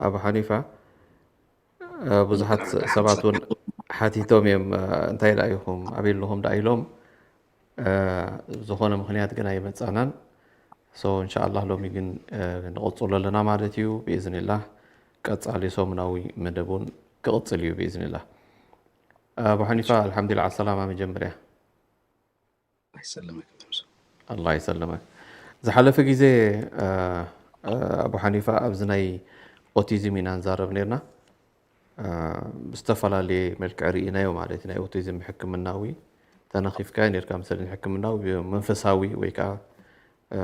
ኣቡ ሓኒፋ፣ እ፣ ብዙሓት ሰባት እውን ሓቲቶም እዮም፣ እ፣ እንታይ ደኣ ኢኹም፣ ኣበይ ኣለኹም ደኣ ኢሎም፣ እ፣ ዝኾነ ምኽንያት ግን ኣይመጻናን። ሶ፣ እንሻኣላህ ሎሚ ግን፣ እ፣ ንቐጽሎ ኣለና ማለት እዩ። ብኢዝኒላህ ቀጻሊ ሰሙናዊ መደብ እውን ክቕጽል እዩ ብኢዝኒላህ። ኣቡ ሓኒፋ፣ ኣልሓምዱሊላህ ዓሰላማ መጀመርያ። ኣይሰለመካ ተምሶ። ኣላህ ይሰልመክ። ዝሓለፈ ግዜ፣ እ፣ እ፣ ኣቡ ሓኒፋ ኣብዚ ናይ ኦቲዝም ኢና ንዛረብ ነርና። እ፣ ብዝተፈላለየ መልክዕ ርኢናዮ ማለት እዩ። ናይ ኦቲዝም ሕክምናዊ ተነኺፍካዮ ነርካ መሰለኒ፣ ሕክምናዊ መንፈሳዊ ወይ ከዓ፣ እ፣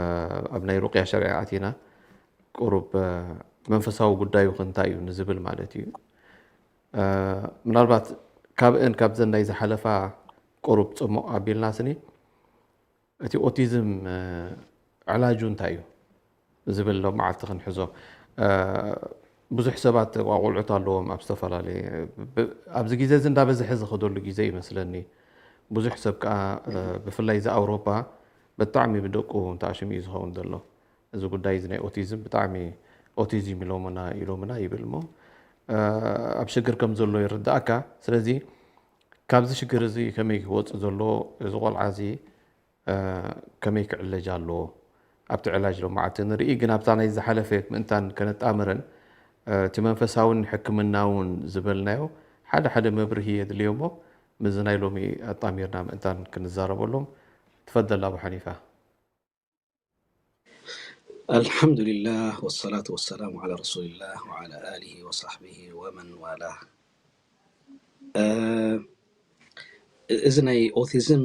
ኣብ ናይ ሩቅያ ሸርዒ ኣቲና ቁሩብ፣ እ፣ መንፈሳዊ ጉዳዩ ከ እንታይ እዩ ንዝብል ማለት እዩ። እ፣ ምናልባት ካብአን ካብዘን ናይ ዝሓለፋ ቁሩብ ጽሙቕ ኣቢልና ስኒ እቲ ኦቲዝም፣ እ፣ ዕላጁ እንታይ እዩ ዝብል ሎም መዓልቲ ክንሕዞ። እ፣ ብዙሕ ሰባት ኣቆልዑት ኣለዎም ኣብ ዝተፈላለየ፣ ብ-፣ ኣብዚ ግዜ እዚ እንዳበዝሐ ዝኸደሉ ግዜ ይመስለኒ። ብዙሕ ሰብ ከዓ፣ እ፣ ብፍላይ እዚ ኣውሮፓ ብጣዕሚ ብደቁ ተኣሽሙ እዩ ዝኸውን ዘሎ። እዚ ጉዳይ እዚ ናይ ኦቲዝም ብጣዕሚ ኦቲዝም ኢሎምና፣ ኢሎምና ይብል እሞ፣ እ፣ ኣብ ሽግር ከም ዘሎ ይርዳእካ። ስለዚ ካብዚ ሽግር እዚ ከመይ ክወፅእ ዘለዎ፣ እዚ ቆልዓ እዚ፣ እ፣ ከመይ ክዕለጅ ኣለዎ፣ ኣብቲ ዕላጅ ሎማዓንቲ ንርኢ። ግን ኣብታ ናይ ዝሓለፈ ምእንታን ከነጣምረን፣ እ፣ እቲ መንፈሳውን ሕክምናውን ዝበልናዮ ሓደ ሓደ መብርሂ የድልዮ እሞ፣ ምስዚ ናይ ሎሚ ኣጣሚርና ምእንታን ክንዛረበሎም። ትፈደል ኣቡ ሓኒፋ። الحمد لله والصلاة والسلام على رسول الله وعلى آله وصحبه ومن والاه. እ፣ እዚ ናይ ኦቲዝም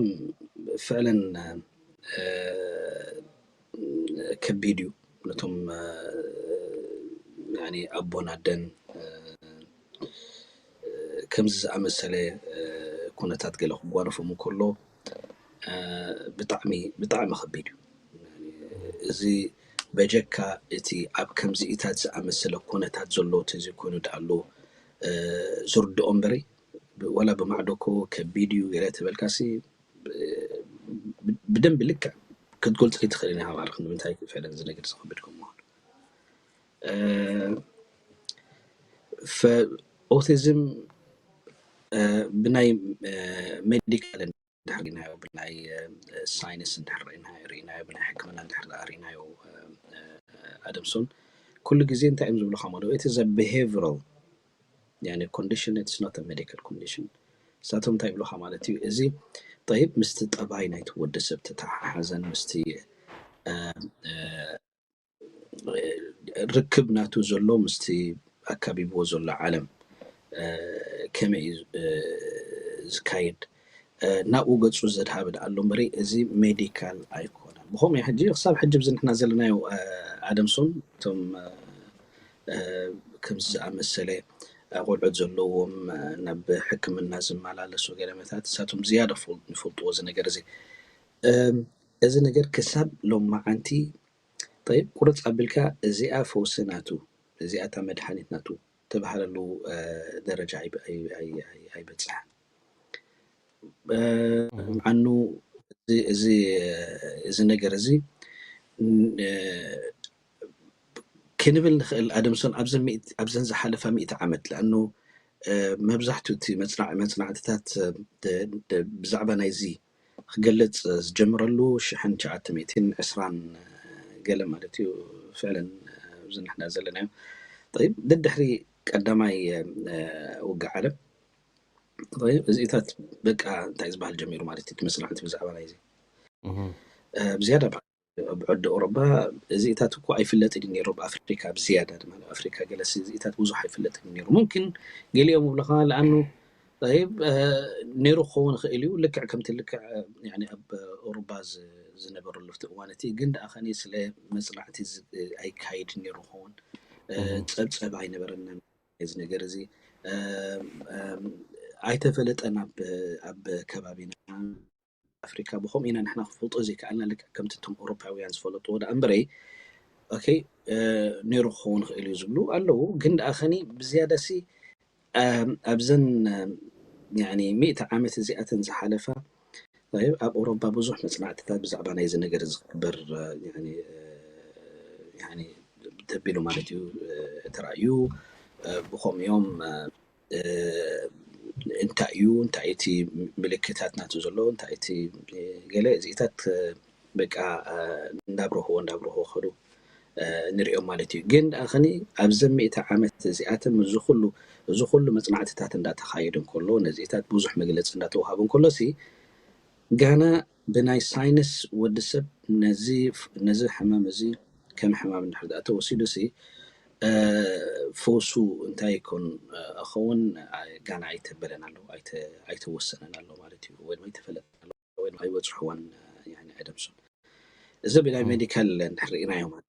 ፍዕለን፣ እ፣ ከቢድ እዩ። ነቶም፣ እ፣ ያኒ ኣቦን ኣደን፣ እ፣ ከምዚ ዝኣመሰለ፣ እ፣ ኩነታት ገለ ክጓነፎም እንከሎ፣ እ፣ ብጣዕሚ፣ ብጣዕሚ ከቢድ እዩ። እዚ በጀካ እቲ ኣብ ከምዚኢታት ዝኣመሰለ ኩነታት ዘሎ ተዘይኮይኑ ደኣ ኣሎ፣ እ፣ ዝርድኦ እምበሪ፣ ብ-፣ ዋላ ብማዕዶኮ ከቢድ እዩ ገለ ተበልካሲ፣ ብ-፣ ብደንቢ ልክዕ ክትገልጾ ኣይትኽእልን ኢኻ ማለት፣ ንምንታይ ፍዕለን እዚ ነገር እዚ ከቢድ ከም ምዃኑ። እ፣ ፈ-፣ ኦቲዝም፣ እ፣ ብናይ፣ እ፣ ሜዲካል እንድሕር ርኢናዮ፣ ብናይ፣ እ፣ ሳይንስ እንድሕር ርኢና-፣ ርኢናዮ፣ ብናይ ሕክምና እንድሕር ደኣ ርኢናዮ፣ እ፣ እ፣ ኣደምሶን፣ ኩሉ ግዜ እንታይ እዮም ዝብሉኻ ማለት፣ it is a behavioral፣ ያኒ፣ condition, it's not a medical condition። ንሳቶም እንታይ ይብሉኻ ማለት እዩ፣ እዚ፣ ጠይብ፣ ምስቲ ጠባይ ናይቲ ወዲ ሰብ ተተሓሓዘን፣ ምስቲ፣ እ፣ እ፣ ርክብ ናቱ ዘሎ ምስቲ ኣካቢብዎ ዘሎ ዓለም፣ እ፣ ከመይ እዩ፣ እ፣ ዝካየድ፣ እ፣ ናብኡ ገጹ ዘድሃበ ደኣ ኣሎ እምበሪ፣ እዚ ሜዲካል ኣይኮነን። ብኸምኡ እዩ ሕጂ፣ ክሳብ ሕጂ ኣብዚ ንሕና ዘለናዮ፣ እ፣ ኣደምሶን፣ እቶም፣ እ፣ እ፣ ከምዚ ዝኣመሰለ፣ እ፣ ቆልዑት ዘለዎም፣ እ፣ ናብ ሕክምና ዝመላለሱ ገለ መታት፣ ንሳቶም ዝያዳ ፍል-፣ ይፈልጥዎ እዚ ነገር እዚ። እም፣ እዚ ነገር ክሳብ ሎማዓንቲ፣ ጠይብ፣ ቁርጽ ኣቢልካ እዚኣ ፈውሲ ናቱ፣ እዚኣ እታ መድሓኒት ናቱ ተባህለሉ፣ እ፣ ደረጃ ኣይ-፣ ኣይ-፣ ኣይ-፣ ኣይ-፣ ኣይበጽሐን። እ፣ እህ። ምዓኑ እዚ፣ እዚ፣ እዚ ነገር እዚ፣ ን-፣ እ፣ ክንብል ንኽእል ኣደምሶን ኣብዘን ሚእቲ-፣ ኣብዘን ዝሓለፋ ሚእቲ ዓመት፣ ለኣኑ፣ እ፣ መብዛሕትኡ እቲ መጽናዕ-፣ መጽናዕትታት፣ እ፣ ደ-፣ ደ-፣ ብዛዕባ ናይዚ ክገልጽ ዝጀምረሉ ሽሕን ትሽዓተ ሚእትን ዕስራን ገለ ማለት እዩ፣ ፍዕለን ኣብዚ ንሕና ዘለናዮ። ጠይብ፣ ደድሕሪ ቀዳማይ፣ እ፣ ውግእ ዓለም፣ ጠይብ፣ እዚኢታት በቃ እንታይ ዝበሃል ጀሚሩ ማለት እዩ፣ እቲ መጽናዕቲ ብዛዕባ ናይዚ። እህ። እ፣ ብዝያዳ ኣብ ዓዲ ኦሮባ እዚኢታት እኮ ኣይፍለጥን እዩ ነይሩ፣ ኣብ ኣፍሪካ ብዝያዳ ድማ፣ ኣብ ኣፍሪካ ገለሲ እዚኢታት ብዙሕ ኣይፍለጥን እዩ ነይሩ። ሙምኪን ገሊኦም ይብሉኻ፣ ለኣኑ፣ ጠይብ፣ እ፣ ነይሩ ክኸውን ይኽእል እዩ፣ ልክዕ ከምቲ ልክዕ፣ እ፣ ያኒ ኣብ ኦሮባ ዝ-፣ ዝነበረሉ ኣብቲ እዋን እቲ፣ ግን ደኣ ኸኒ ስለ መጽናዕቲ ዝ-፣ ኣይካየድን ነይሩ ክኸውን፣ እ፣ እህ። ጸብጸብ ኣይነበረናን። እዚ ነገር እዚ፣ እ፣ እ፣ ኣይተፈለጠን ኣብ፣ ኣብ ከባቢና። ኣፍሪካ ብኸምኡ ኢና ንሕና ክፈልጦ ዘይከኣልና፣ ልክዕ ከምቲ እቶም ኤውሮፓውያን ዝፈለጥዎ ደኣ እምበረይ፣ ኦኬ፣ እ፣ ነይሩ ክኸውን ይኽእል እዩ ዝብሉ ኣለዉ። ግን ደኣ ኸኒ ብዝያዳሲ፣ እ፣ ኣብዘን፣ እ፣ ያኒ ሚእቲ ዓመት እዚኣተን ዝሓለፋ፣ ጠይብ፣ ኣብ ኤውሮፓ ብዙሕ መጽናዕትታት ብዛዕባ ናይዚ ነገር እዚ ክግበር፣ እ፣ ያኒ፣ እ፣ ያኒ ተቢሉ ማለት እዩ ተራእዩ። ብኸምኡ እዮም እንታይ እዩ፣ እንታይ እቲ ምልክታት ናቱ ዘሎ፣ እንታይ እቲ ገለ እዚኢታት በቃ እንዳብረኽዎ እንዳብረኽዎ ከዱ ንሪኦም ማለት እዩ። ግን ከኒ ኣብዚ ሚእቲ ዓመት እዚኣተን እዚ ኩሉ እዚ ኩሉ መፅናዕትታት እንዳተኻየደ እንከሎ፣ ነዚኢታት ብዙሕ መግለፂ እንዳተዋሃበ እንከሎ ሲ ጋና ብናይ ሳይንስ ወዲ ሰብ ነዚ ነዚ ሕማም እዚ ከም ሕማም እንድሕር ደኣ ተወሲዱ ሲ ፈውሱ እንታይ ይኮን ኸውን ጋና ኣይተበለን ኣሎ ኣይተወሰነን ኣሎ ማለት እዩ። ወይ ድማ ኣይተፈለጠን ኣሎ ወይ ድማ ኣይበፅሕዋን ኣይደምሱን። እዚ ብናይ ሜዲካል እንድሕር ርኢናዮ ማለት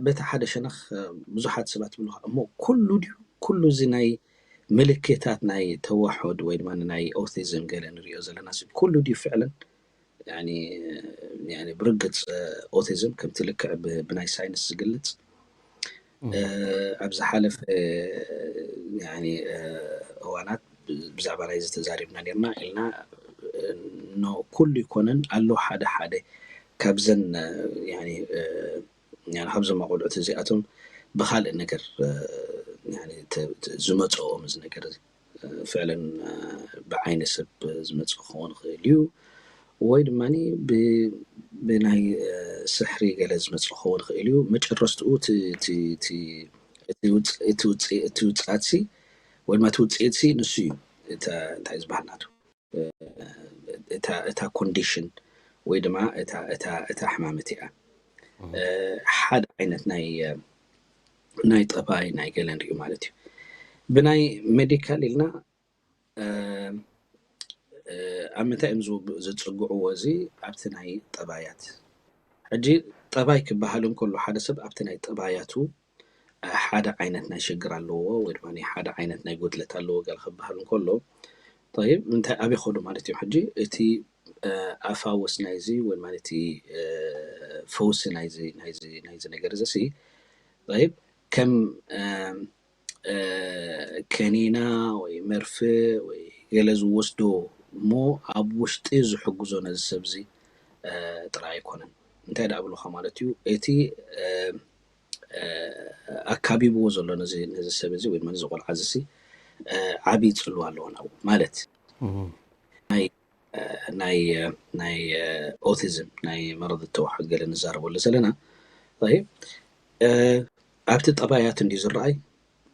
በቲ ሓደ ሸነኽ ብዙሓት ሰባት ይብሉኻ እሞ ኩሉ ድዩ ኩሉ እዚ ናይ ምልክታት ናይ ተዋሑድ ወይ ድማ ናይ ኦቲዝም ገለ ንሪኦ ዘለና ኩሉ ድዩ ፍዕለን ብርግፅ ኦቲዝም ከምቲ ልክዕ ብናይ ሳይንስ ዝግልፅ ኣብ ዝሓለፈ እዋናት ብዛዕባ ናይ ዝተዛሪብና ነርና ኢልና ኩሉ ይኮነን ኣሎ ሓደ ሓደ ካብዘን ካብዞም ኣቆልዑት እዚኣቶም ብካልእ ነገር ዝመፅኦም እዚ ነገር ፍዕለን ብዓይኒ ሰብ ዝመፅእ ክኸውን ይኽእል እዩ ወይ ድማ ብናይ ስሕሪ ገለ ዝመፅእ ክኸውን ይኽእል እዩ። መጨረስትኡ እቲ ውፅኣትሲ ወይ ድማ እቲ ውፅኢትሲ ንሱ እዩ እንታይ ዝበሃል ናቱ እታ ኮንዲሽን ወይ ድማ እታ ሕማም እቲኣ ሓደ ዓይነት ናይ ናይ ጠባይ ናይ ገለ ንሪኡ ማለት እዩ። ብናይ ሜዲካል ኢልና ኣብ ምንታይ እዮም ዝፅግዕዎ እዚ ኣብቲ ናይ ጠባያት ሕጂ ጠባይ ክበሃል እንከሎ ሓደ ሰብ ኣብቲ ናይ ጠባያቱ ሓደ ዓይነት ናይ ሽግር ኣለዎ ወይ ድማ ሓደ ዓይነት ናይ ጎድለት ኣለዎ ገለ ክበሃል እንከሎ እንታይ ኣበይ ከዱ ማለት እዩ። ሕጂ እቲ ኣፋውስ ናይዚ ወይ ማለት ፈውሲ ናይዚ ነገር እዚ ሲ ከም ከኒና ወይ መርፍእ ወይ ገለ ዝወስዶ እሞ ኣብ ውሽጢ ዝሕግዞ ነዚ ሰብ እዚ ጥራይ ኣይኮነን። እንታይ ደኣ ብሉኻ ማለት እዩ እቲ ኣካቢብዎ ዘሎ ነዚ ሰብ እዚ ወይ ነዚ ቆልዓ እዚ ዓብዪ ፅልዋ ኣለዎ ናብኡ ማለት ናይ ናይ ኦቲዝም ናይ መረዳእታ ተዋሕዶ ገለ ንዛረበሉ ዘለና ኣብቲ ጠባያት እንድዩ ዝረኣይ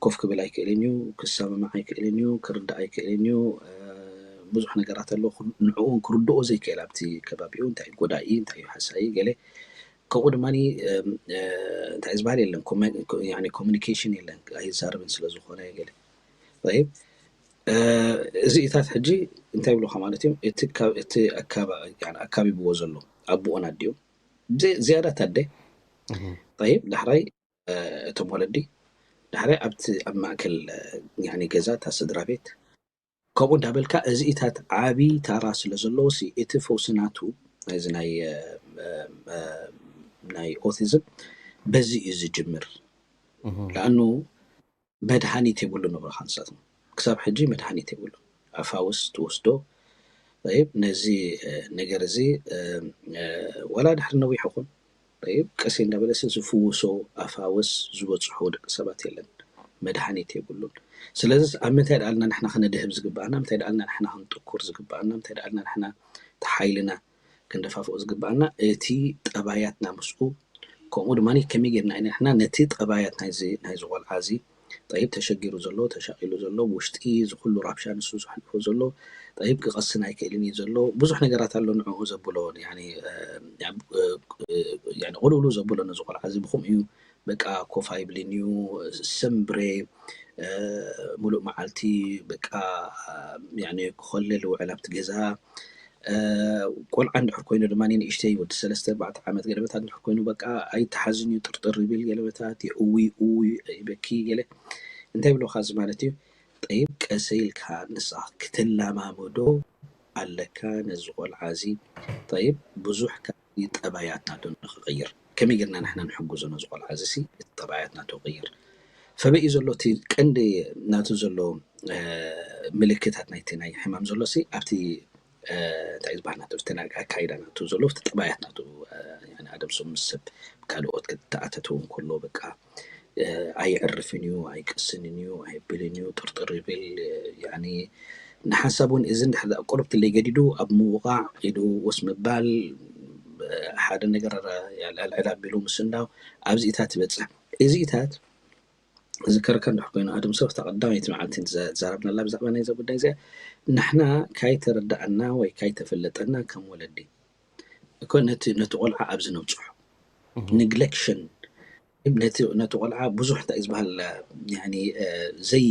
ኮፍ ክብል ኣይክእልን እዩ፣ ክሰማማዕ ኣይክእልን እዩ፣ ክርዳእ ኣይክእልን እዩ። ብዙሕ ነገራት ኣሎ ንዕኡ እውን ክርድኦ ዘይክእል ኣብቲ ከባቢኡ እንታይ እዩ ጎዳኢ እንታይ እዩ ሓሳይ ገለ ከምኡ ድማ እንታይ ዝበሃል የለን ኮሚኒኬሽን የለን ኣይዛረብን ስለዝኾነ ገለ እዚኢታት ሕጂ እንታይ ይብሉካ ማለት እዮም እቲ ኣካቢብዎ ዘሎ ኣቦኦን ኣዲኦም ዝያዳ ታደ ይብ ዳሕራይ እቶም ወለዲ ዳሕራይ ኣብቲ ኣብ ማእከል ገዛ እታ ስድራ ቤት ከምኡ እንዳበልካ እዚኢታት ዓቢ ታራ ስለ ዘለዎ እቲ ፈውሲ ናቱ ናይዚ ናይ ኦቲዝም በዚ እዩ ዝጅምር። ለኣኑ መድሃኒት የብሉ ንብረኻ ንሳቶም ክሳብ ሕጂ መድሃኒት የብሉ ኣፋውስ ትወስዶ ነዚ ነገር እዚ ወላ ድሕሪ ነዊሕ ይኹን ቀስ እንዳበለሲ ዝፍውሶ ኣፋውስ ዝበፅሖ ደቂ ሰባት የለን መድሃኒት የብሉን። ስለዚ ኣብ ምንታይ ደኣልና ንሕና ክነድህብ ዝግባኣና ምንታይ ደኣልና ንሕና ክንጥኩር ዝግባኣና ምንታይ ደኣልና ንሕና ተሓይልና ክንደፋፍኦ ዝግባኣና እቲ ጠባያትና ምስኡ ከምኡ ድማ ከመይ ጌርና ኢና ንሕና ነቲ ጠባያት ናይዚ ናይዚ ቆልዓ እዚ ጠይብ ተሸጊሩ ዘሎ ተሻቂሉ ዘሎ ውሽጢ እዚ ኩሉ ራብሻ ንሱ ዘሕልፎ ዘሎ ጠይብ ክቐስን ኣይክእልን እዩ ዘሎ ብዙሕ ነገራት ኣሎ ንዕኡ ዘብሎ ቁልውሉ ዘብሎ ነዚ ቆልዓ እዚ ብኹም እዩ በቃ ኮፍ ኣይብልን እዩ ሰምብሬ ሙሉእ መዓልቲ በቃ ክኸልል ውዕል ኣብቲ ገዛ ቆልዓ እንድሕር ኮይኑ ድማ ንእሽተይ ወዲ ሰለስተ ኣርባዕተ ዓመት ገለመታት እንድሕር ኮይኑ በቃ ኣይተሓዝን እዩ ጥርጥር ይብል ገለመታት የእዊ እዊ ይበኪ ገለ እንታይ ብለካ እዚ ማለት እዩ ጠይብ ቀሰ ኢልካ ንስኻ ክትለማመዶ ኣለካ ነዚ ቆልዓ እዚ ጠይብ ብዙሕ ካብዚ ጠባያት ናቱ ንክቕይር ከመይ ጌርና ንሕና ንሕግዞ ነዚ ቆልዓ እዚ ሲ እቲ ጠባያት ናቱ ክቕይር ፈበይ እዩ ዘሎ እቲ ቀንዲ ናቱ ዘሎ ምልክታት ናይቲ ናይ ሕማም ዘሎ ሲ ኣብቲ እንታይ ዝበሃል ናቱ፣ ኣብቲ ኣካይዳ ናቱ ዘሎ ኣብቲ ጠባያት ናቱ ኣደምሶም ምስ ሰብ ካልኦት ክተኣታተው እንከሎ በቃ ኣየዕርፍን እዩ፣ ኣይቅስንን እዩ፣ ኣይብልን እዩ፣ ጥርጥር ይብል። ንሓንሳብ እውን እዚ እንድሕር ደኣ ቁርብትለይ ገዲዱ ኣብ ምውቓዕ ኢዱ ወስ ምባል፣ ሓደ ነገር ኣልዕል ኣቢሉ ምስናው ኣብዚኢታት ይበጽሕ። እዚኢታት ዝከረካ እንድሕር ኮይኑ ኣድም ሰብ እታ ቀዳመይቲ መዓልቲ ተዛረብናላ ብዛዕባ ናይዛ ጉዳይ እዚኣ ንሕና ካይተረዳእና ወይ ካይተፈለጠና ከም ወለዲ እኮ ነቲ ነቲ ቆልዓ ኣብዚ ነብፅሖ ንግለክሽን ነቲ ነቲ ቆልዓ ብዙሕ እንታይ ዝበሃል ዘይ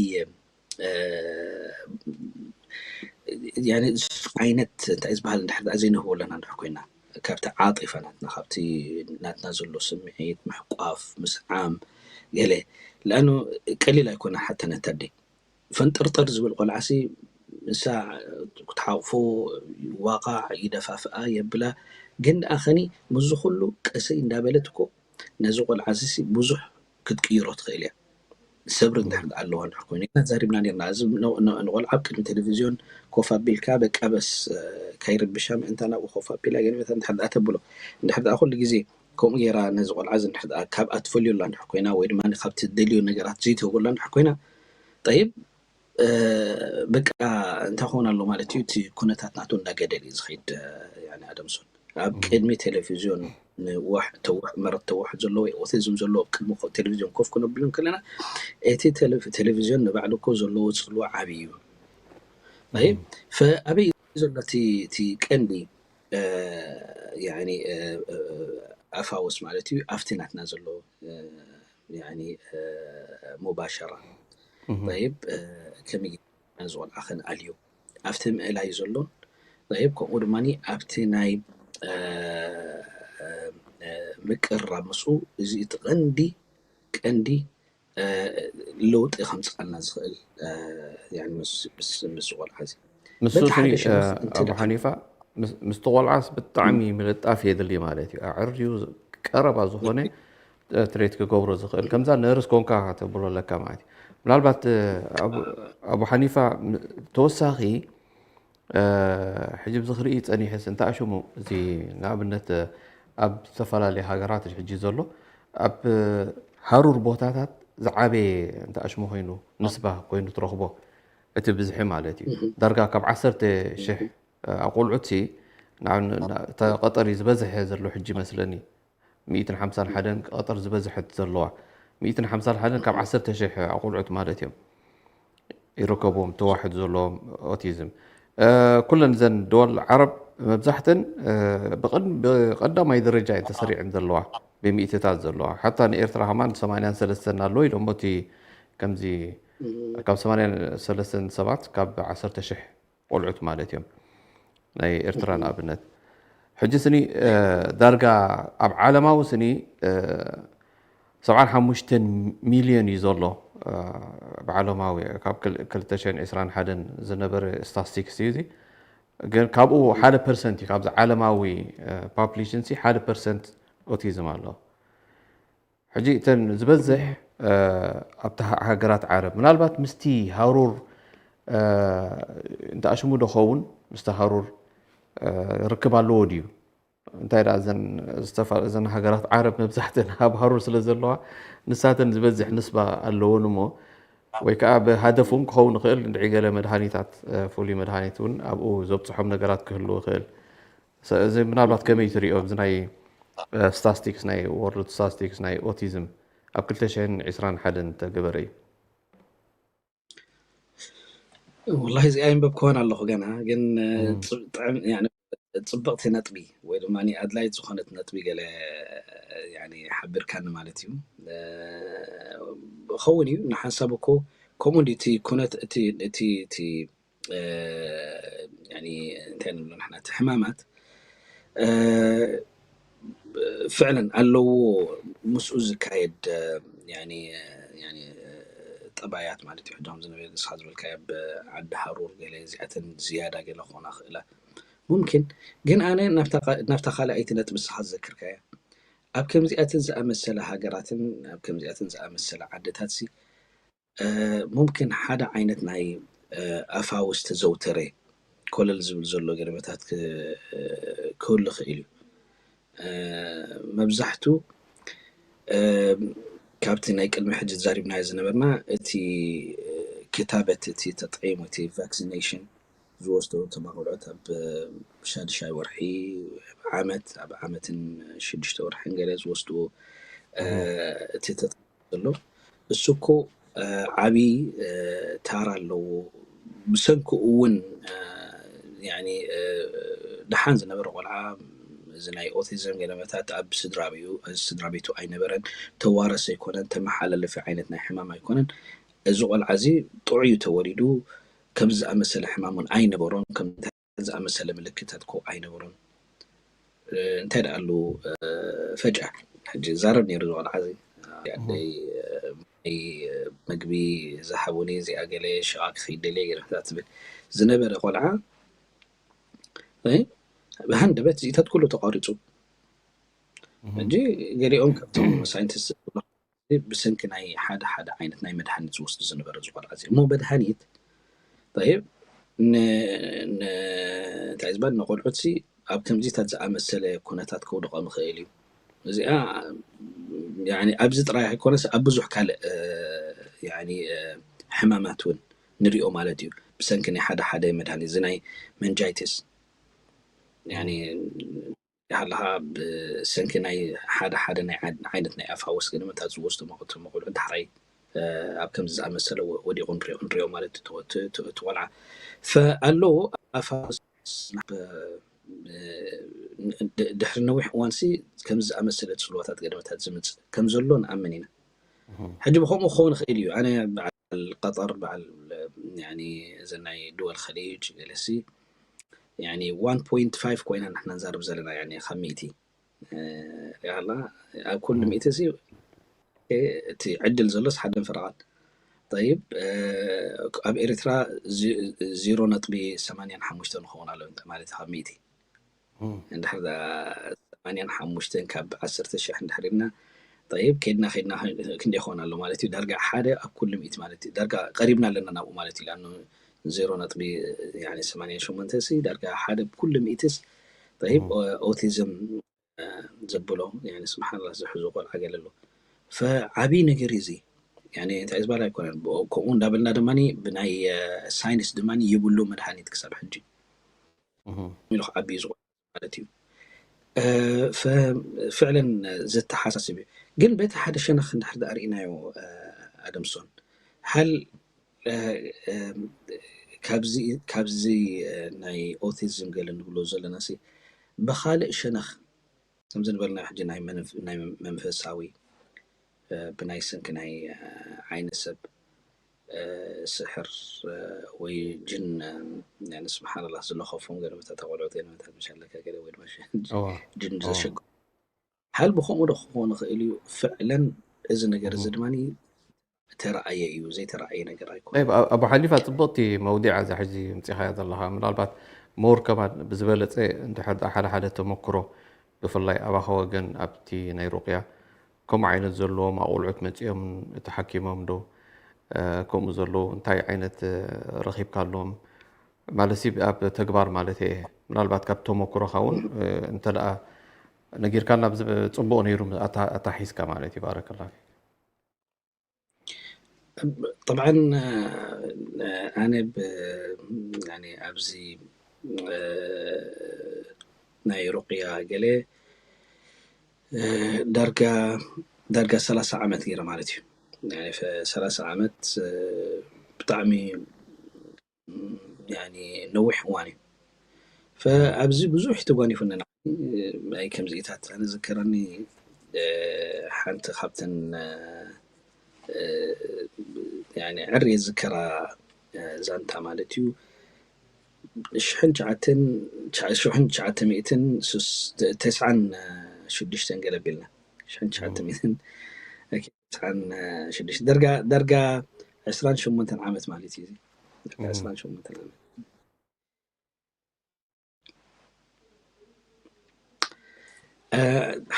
ዓይነት እንታይ ዝበሃል እንድሕር ዘይንህቦ ኣለና እንድሕር ኮይና ካብቲ ዓጢፋ ናትና ካብቲ ናትና ዘሎ ስምዒት ምሕቋፍ ምስዓም ገለ ለኣኑ ቀሊል ኣይኮነ ሓታ ነታ ኣደ ፈንጠርጠር ዝብል ቆልዓሲ ንሳ ክትሓቕፎ ይዋቃዕ ይደፋፍኣ የብላ ግን ደኣ ኸኒ ምስዚ ኩሉ ቀሰይ እንዳበለት እኮ ነዚ ቆልዓ እዚ ብዙሕ ክትቅይሮ ትኽእል እያ ሰብሪ እንድሕር ኣለዋ እንድሕር ኮይኑ ኢና ዛሪብና ነርና እዚ ንቆልዓ ኣብ ቅድሚ ቴሌቪዝዮን ኮፍ ኣቢልካ በቃ በስ ከይርብሻ ምእንታ ናብኡ ኮፍ ኣቢላ ገለ መታ እንድሕር ደኣ ተብሎ እንድሕር ደኣ ኩሉ ግዜ ከምኡ ገይራ ነዚ ቆልዓ እዚ እንድሕር ደኣ ካብኣ ትፈልዮ ኣላ እንድሕር ኮይና ወይ ድማ ካብ ትደልዮ ነገራት ዘይትህቦ ኣላ እንድሕር ኮይና ጠይብ በቃ እንታይ ክኸውን ኣሎ ማለት እዩ እቲ ኩነታት ናቱ እንዳገደል እዩ ዝኸይድ ኣደምሶን ኣብ ቅድሚ ቴሌቪዝዮን ንዋሕ ተውሕ መረት ተውሕ ዘለዎ ወይ ኦቲዝም ዘለዎ ኣብ ቅድሚ ቴሌቪዝዮን ኮፍ ክነብሉ ከለና እቲ ቴሌቪዝዮን ንባዕሉ እኮ ዘለዎ ፅልዋ ዓብዪ እዩ ኣበይ ዘሎ እቲ ቀንዲ ኣፋውስ ማለት እዩ ኣብቲ ናትና ዘሎ ሙባሸራ ይብ ከመይ ዝቆልዓ ክንኣልዮ ኣብቲ ምእላይ ዘሎን ይብ ከምኡ ድማ ኣብቲ ናይ ምቅርራብ ምስኡ እዚ እቲ ቀንዲ ቀንዲ ለውጢ ከምፅኣልና ዝኽእል ምስ ቆልዓ እዚ ምስ ኣቡ ሓኒፋ ምስቲ ቆልዓስ ብጣዕሚ ምልጣፍ የድሊ ማለት እዩ ኣዕርዩ ቀረባ ዝኾነ ትሬት ክገብሮ ዝኽእል ከምዛ ነርስ ኮንካ ተብሎ ኣለካ ማለት እዩ ምናልባት ኣቡ ሓኒፋ ተወሳኺ ሕጂ ብዚ ክርኢ ፀኒሕስ እንተ ኣሽሙ እዚ ንኣብነት ኣብ ዝተፈላለዩ ሃገራት ሕጂ ዘሎ ኣብ ሃሩር ቦታታት ዝዓበየ እንተ ኣሽሙ ኮይኑ ንስባ ኮይኑ ትረኽቦ እቲ ብዝሒ ማለት እዩ ዳርጋ ካብ ዓሰርተ ሽሕ ኣቆልዑት ሲ ቀጠር እዩ ዝበዝሐ ዘሎ ሕጂ መስለኒ ሚእትን ሓምሳን ሓደን ቀጠር ዝበዝሐት ዘለዋ ሚእትን ሓምሳን ሓደን ካብ ዓሰርተ ሽሕ ኣቆልዑት ማለት እዮም ይርከብዎም ተዋሕድ ዘለዎም ኦቲዝም ኩለን ዘን ደወል ዓረብ መብዛሕተን ብቀዳማይ ደረጃ እየን ተሰሪዐን ዘለዋ ብሚእትታት ዘለዋ ሓታ ንኤርትራ ከማን ሰማንያን ሰለስተን ኣሎ ኢሎም እቲ ከምዚ ካብ ሰማንያን ሰለስተን ሰባት ካብ ዓሰርተ ሽሕ ቆልዑት ማለት እዮም ናይ ኤርትራ ንኣብነት ሕጂ ስኒ ዳርጋ ኣብ ዓለማዊ ስኒ ሰብዓን ሓሙሽተን ሚልዮን እዩ ዘሎ ብዓለማዊ ካብ ክልተ ሽሕን ዕስራን ሓደን ዝነበረ ስታስቲክስ እዩ እዚ ግን ካብኡ ሓደ ፐርሰንት እዩ ካብዚ ዓለማዊ ፖፕሌሽን ሲ ሓደ ፐርሰንት ኦቲዝም ኣሎ ሕጂ እተን ዝበዝሕ ኣብቲ ሃገራት ዓረብ ምናልባት ምስቲ ሃሩር እንተኣሽሙ ዶ ኸውን ምስቲ ሃሩር ርክብ ኣለዎ ድዩ እንታይ ደኣ እዘን ዝተፈ- እዘን ሃገራት ዓረብ መብዛሕተን ኣብ ሃሩር ስለ ዘለዋ ንሳተን ዝበዝሕ ንስባ ኣለዎን እሞ ወይ ከዓ ብሃደፍ እውን ክኸውን ይኽእል እንድዒ ገለ መድሃኒታት እ፣ ፍሉይ መድሃኒት እውን ኣብኡ ዘብፅሖም ነገራት ክህልው ይኽእል ሰ- እዚ ምናልባት ከመይ ትሪኦ ኣብዚ ናይ እ፣ ስታስቲክስ ናይ ወርልድ ስታስቲክስ ናይ ኦቲዝም ኣብ ክልተ ሽሕን ዕስራን ሓደን ተገበረ እዩ ወላሂ እዚኣ ይንበብ ክኾን ኣለኹ ገና ግን እ፣ እም። ጽ- ጥዕም ያኒ ጽብቕቲ ነጥቢ ወይ ድማ ኣድላይት ዝኾነት ነጥቢ ገለ ያኒ ሓቢርካኒ ማለት እዩ እ፣ ኸውን እዩ ንሓንሳብ እኮ ከምኡ እንዲ እቲ ኩነት እቲ እቲ እቲ እ፣ ያኒ እንታይ ንብሎ ንሕና እቲ ሕማማት እ፣ ፍዕለን ኣለዎ ምስኡ ዝካየድ እ፣ ያኒ ያኒ እ፣ ጠባያት ማለት እዩ ሕዶም ዝነበረ ንስኻ ዝበልካዮ ኣብ ዓዲ ሃሩር ገለ እዚኣተን ዝያዳ ገለ ክኾና ክእላ ሙምኪን ግን ኣነ ናብታ ቃ- ናብታ ካልኣይቲ ነጥቢ ንስኻ ዝዘክርካያ ኣብ ከምዚኣትን ዝኣመሰለ ሃገራትን ኣብ ከምዚኣትን ዝኣመሰለ ዓድታት ሲ እ፣ ሙምኪን ሓደ ዓይነት ናይ እ፣ ኣፋውስ ተዘውተረ ኮለል ዝብል ዘሎ ገለመታት ክህሉ ይኽእል እዩ። መብዛሕቱ ካብቲ ናይ ቅድሚ ሕጂ ተዛሪብናዮ ዝነበርና፣ እቲ ክታበት፣ እቲ ተጠቂሙ፣ እቲ ቫክሲኔሽን ዝወስዶ ተማቆልዑት ኣብ ሻድሻይ ወርሒ፣ ዓመት፣ ኣብ ዓመትን ሽዱሽተ ወርሕን ገለ ዝወስድዎ እቲ ተጠቂሙ ዘሎ፣ እሱ እኮ ዓብዪ ታራ ኣለዎ። ብሰንኪ እውን ደሓን ዝነበረ ቆልዓ እዚ ናይ ኦቲዝም ገለመታት ኣብ ስድራ ቤቱ ኣይነበረን፣ ተዋረስ ኣይኮነን፣ ተመሓላለፊ ዓይነት ናይ ሕማም ኣይኮነን። እዚ ቆልዓ እዚ ጥዑዩ ተወሊዱ፣ ከምዚ ዝኣመሰለ ሕማም እውን ኣይነበሮን፣ ከምዚ ዝኣመሰለ ምልክታት ኮ ኣይነበሮን። እንታይ ደኣ ኣሉ ፈጃ ሕጂ ዛረብ ነይሩ እዚ ቆልዓ እዚ ኣደይ ማይ፣ ምግቢ ዝሃቡኒ፣ እዚኣ ገለ ሽቓ ክኸይድ ደልየ ገለ ትብል ዝነበረ ቆልዓ፣ ብሃንደበት እዚታት ኩሉ ተቋሪፁ። ሕጂ ገሊኦም ካብቶም ሳይንቲስት ብሰንኪ ናይ ሓደ ሓደ ዓይነት ናይ መድሃኒት ዝወስዱ ዝነበረ እዚ ቆልዓ እዚ። እሞ መድሃኒት፣ ጠይብ፣ እንታይ ዝበሃል፣ ንቆልዑት ሲ ኣብ ከምዚታት ዝኣመሰለ ኩነታት ከውድቖም ይኽእል እዩ። እዚኣ ኣብዚ ጥራይ ኣይኮነስ ኣብ ብዙሕ ካልእ ሕማማት እውን ንሪኦ ማለት እዩ። ብሰንኪ ናይ ሓደ ሓደ መድሃኒት፣ እዚ ናይ መንጃይትስ ይሃለኻ፣ ብሰንኪ ናይ ሓደ ሓደ ናይ ዓይነት ናይ ኣፋወስ ገለመታት ዝወስዱ መቆልዑ ዳሕራይ ኣብ ከምዚ ዝኣመሰለ ወዲቑ ንሪኦ ማለት እቲ ቆልዓ ኣለዎ። ኣፋወስ ድሕሪ ነዊሕ እዋንሲ ከምዚ ዝኣመሰለ ጽልዋታት ገለመታት ዝምጽእ ከም ዘሎ ንኣምን ኢና። ሕጂ ብከምኡ ክኸውን ይኽእል እዩ። ኣነ በዓል ቀጠር፣ በዓል እዘን ናይ ድወል ኸሊጅ ገለሲ ዋን ፖይንት ፋይቭ ኮይና ንሕና ንዛረብ ዘለና ካብ ሚእቲ ሪኣላ። ኣብ ኩሉ ሚእቲ ሲ እቲ ዕድል ዘሎስ ሓደን ፈረቓን። ጠይብ፣ ኣብ ኤርትራ ዜሮ ነጥቢ ሰማንያን ሓሙሽተን ንኸውን ኣሎ ማለት ካብ ሚእቲ። እንድሕር ሰማንያን ሓሙሽተን ካብ ዓሰርተ ሽሕ እንድሕር ኢልና፣ ጠይብ፣ ከይድና ከይድና ክንደይ ይኸውን ኣሎ ማለት እዩ? ዳርጋ ሓደ ኣብ ኩሉ ሚእቲ ማለት እዩ። ዳርጋ ቀሪብና ኣለና ናብኡ ማለት እዩ። ዜሮ ነጥቢ ሰማንያን ሸሞንተ ሲ ዳርጋ ሓደ ኣብ ኩሉ ሚእትስ፣ ጠይብ፣ ኦቲዝም ዘብሎ ስብሓንላ ዝሕዙ ቆልዓ ገለ ኣሎ። ፈዓብይ ነገር እዩ እዚ። እንታይ ዝበል ኣይኮነን። ከምኡ እንዳበልና ድማ ብናይ ሳይንስ ድማ ይብሉ መድሃኒት ክሳብ ሕጂ ኢሉ ክዓቢ እዩ ዝቆ ማለት እዩ። ፍዕለን ዘተሓሳስብ እዩ። ግን በቲ ሓደ ሸነኽ እንድሕር ዳኣ ርኢናዮ ኣደምሶን፣ ሃል ካብዚ ናይ ኦቲዝም ገለ ንብሎ ዘለና ሲ ብኻልእ ሸነኽ ከምዚ ንበልና ሕጂ ናይ መንፈሳዊ ብናይ ሰንኪ ናይ ዓይኒ ሰብ ስሕር ወይ ጅን ስብሓንላ ዝለኸፎም ገለመታት ቆልዑት ገለመታት ምሽ ኣለካ ገለ ወይ ድማ ጅን ዘሸግሩ ሓል ብከምኡ ዶ ክኸውን ይኽእል እዩ? ፍዕለን እዚ ነገር እዚ ድማ ተረኣየ እዩ፣ ዘይተረኣየ ነገር ኣይኮነ። ኣቡ ሓሊፋ፣ ፅብቕቲ መውዲዓ እዛ ሕዚ ምፂኻያ ዘለኻ። ምናልባት ሞር ከማን ብዝበለፀ እንድሕር ሓደ ሓደ ተመክሮ ብፍላይ ኣባኻ ወገን ኣብቲ ናይ ሩቅያ ከምኡ ዓይነት ዘለዎም ኣቆልዑት መፂኦም ተሓኪሞም ዶ ከምኡ ዘለዉ እንታይ ዓይነት ረኺብካሎም ማለት ኣብ ተግባር ማለት እየ። ምናልባት ካብ ተመክሮኻ እውን እንተ ደኣ ነጊርካና ጽቡቕ ነይሩ ኣታሒዝካ ማለት እዩ። ባረከላ ፊክ። طبعا ኣነ ኣብዚ ናይ ሩቅያ ገለ ዳርጋ ዳርጋ ሰላሳ ዓመት ገይረ ማለት እዩ። ሰላሳ ዓመት ብጣዕሚ ነዊሕ እዋን እዩ። ኣብዚ ብዙሕ ተጓኒፉና። ኣይ ከምዚኢታት ኣነ ዝከረኒ ሓንቲ ካብተን ዕር የዝከራ ዛንታ ማለት እዩ። ሽሕን ትሽዓተ ሚእትን ተስዓን ሽዱሽተን ገለ ቢልና ሽሕን ትሽዓተ ሚእትን ተስዓን ሽዱሽተ ደርጋ ደርጋ ዕስራን ሸሞንተን ዓመት ማለት እዩ። ደርጋ ዕስራን ሸሞንተን ዓመት